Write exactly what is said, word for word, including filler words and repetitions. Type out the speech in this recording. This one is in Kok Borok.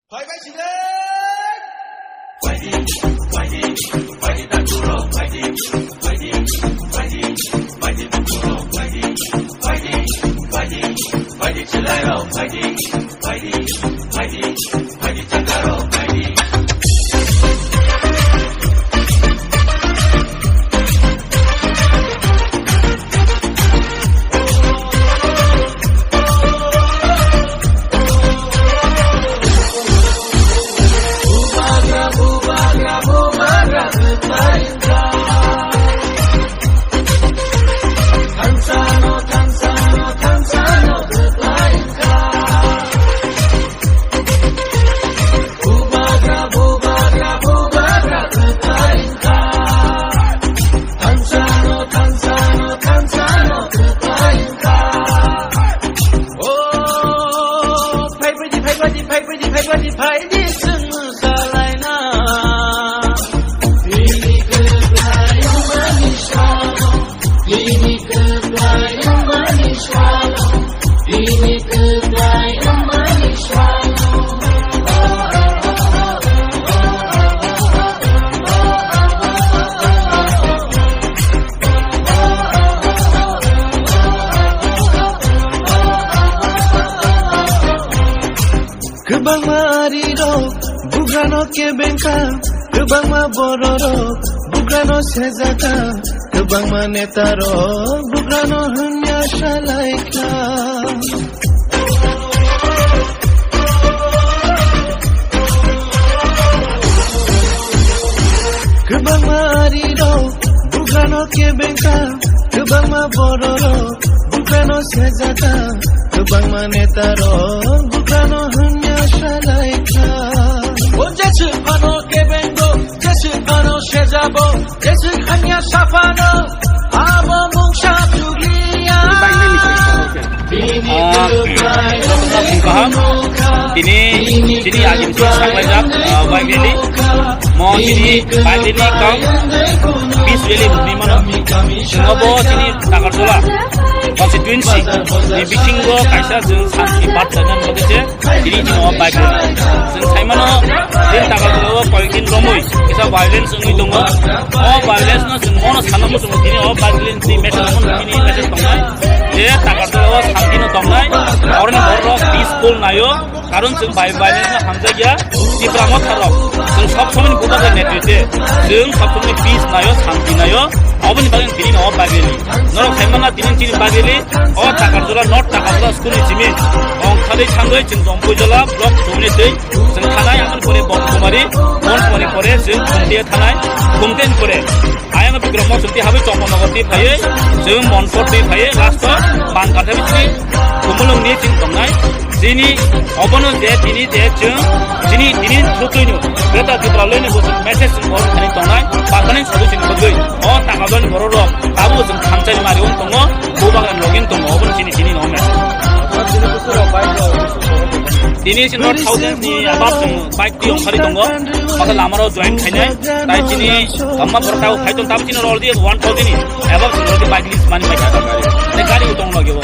Bye bye sini. O, phai phai di, phai phai di, phai phai di, phai phai di, phai di, chwng salaina. Bini kwplai wngmani salo, bini kwplai wngmani salo, bini kwplai wngmani salo. Kwbangma arirok bugrano kebengkha, kwbangma bororok bugrano sejaka, kwbangma netarok bugrano hwnya salaikha. Kwbangma arirok bugrano kebengkha, kwbangma bororok bugrano sejaka, kwbangma netarok bugrano hwnya salaikha. O jeswk phano kebengo, jeswk phano sejabo, jeswk hanya saphano, abo mungsa chugliya. Ah, kaham. Tini, tini ajin sih sanglai jak, ah, bike rally. Mo tini bike rally kang peace rally bumi mano. Singabo tini Takarjala constituency ni bisingo kaisa jeng santi bat dan bagese. Tini chini o bike rally. Chwng saimano, tini Takarjala o koyekdin romwi kisa violence wngwi tongo. O violence no chwng mono sana muchungo tini o bike rally ni message no tini message tongnai. Je Takarjala o santi no tongnai. Oroni borok peaceful naio. Karon chwng bai violence no hamjakya. Tipra motha rok. Chwng sob somoi ni bubagra netritwe. Chwng sob somoi peace naio, santi naio. Oboni bagwi tini no o bike rally. Norok saimana tini chini bike rally. O Takarjala, North Takarjala school ni simi ongkhadwi thangwi chwng Jompuijala block thumni twi chwng thanai, aboni pore Bonkumari, Bonkumari pore chwng Khumte thanai, Khumte ni pore ayang Bikram Monsoti habai Chomponogo twi phaiwi chwng Monpor twi phaiwi last o Bangkar thabi chini Khumulwng ni chwng tongnai. Chini obono je tini je chwng chini tini thutwino Greater Tripura loini bo chwng message chwng borok thani tongnai, pathani solution bagwi o Takarjala ni borok rok abo chwng thangjani mari wng tongo. Bubagra login tongo, obo chini, chini no message. Tini si North South ni abab chwng bike twi ongkhari tongo. Masa lama rok join khainai. Tai chini amma borok tabo phai tong, tabo chini already one thousand ni abab chwng already bike list mani pai kha. Tai gari bo tong lagi bo.